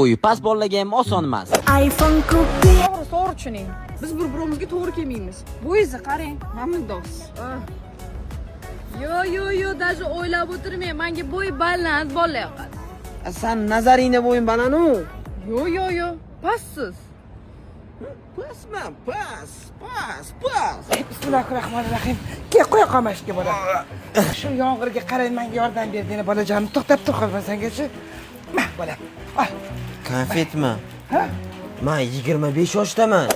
Bo'yi past bolalarga ham oson emas. iPhone купи. To'g'ri, to'g'ri tushuning. Biz bir-birimizga to'g'ri kelmaymiz. Bo'yingizni qarang, mana bundoq. Yo, yo, yo, даже o'ylab o'tirmang. Menga bo'yi baland bola yoqadi. San nazaringda bo'yim baland-u. Yo, yo, yo, pastsiz. Pasman, pas, pas, pas. Bismillahi rohmanir rohim. Kel, qo'ya qolmashga, bola. Shu yomg'irga qarang, menga yordam berding, bolajonim. To'xtab tur qolmasangachi. Ma, bolam. Ol. Konfetmi? Ha? Man 25 yoshdaman.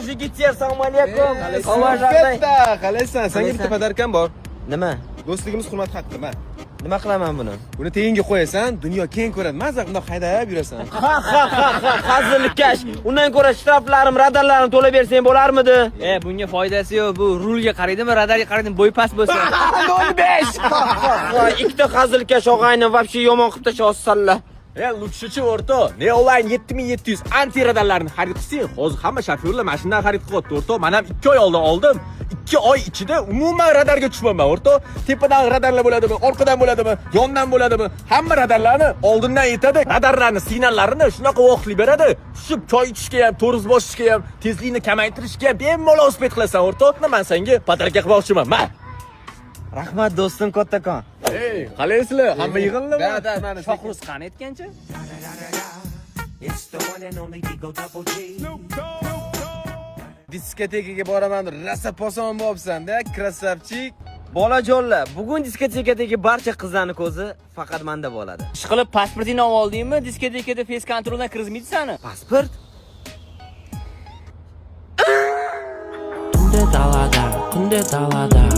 Yigitlar, assalomu alaykum. Omon жағдай. Qalaysan? Senga bitta Qalaysan? подарка m bor. Nima? Do'stligimiz hurmat haqqi, ma. Nima qilaman buni? Buni teyinga qo'yasan, dunyo keng ko'radi. Maza bundoq haydab yurasan. Ha ha ha ha, hazilkash. Undan ko'ra shtraflarim, radarlarim to'lab bersang bo'larmidi? E, bunga foydasi yo'q. Bu rulga qaraydimi, radarga qaraydimi, bo'y past bo'lsa. 05. Ha ha ha, ikkita hazilkash og'ayni вообще yomon qilib tashlayapsanlar. E, лучше chi, o'rtoq? Neoline 7700 anti radarlarni xarid qilsang, hozir hamma shofyorlar mana shundan xarid qilyapti, o'rtoq. Men ham 2 oy oldin oldim. 2 oy ichida umuman radarga tushmayman, o'rtoq. Tepadan radarlar bo'ladimi, orqadan bo'ladimi, yondan bo'ladimi? Hamma radarlarni oldindan yetadi. Radarlarni signallarini shunaqa vaqtli beradi. Tushib choy ichishga ham, tormoz bosishga ham, tezlikni kamaytirishga ham bemalol успеть qilasan, o'rtoq. Men senga подарка qilmoqchiman. Ma. Rahmat, do'stim, kattakon. Ey, qalaysizlar? Hamma yig'indimi? Да, да, mana. Shohruz qani aytgancha? It's the one and only Digo Double G. Diskotekaga boraman, rosa poson bo'libsan-da, красавчик. Bolajonlar, bugun diskotekadagi barcha qizlarning ko'zi faqat menda bo'ladi. Ishqilib, pasportingni olib oldingmi? Diskotekada фейс контроль dan kirgizmaydi seni. Pasport? Tunda dalada, kunda dalada.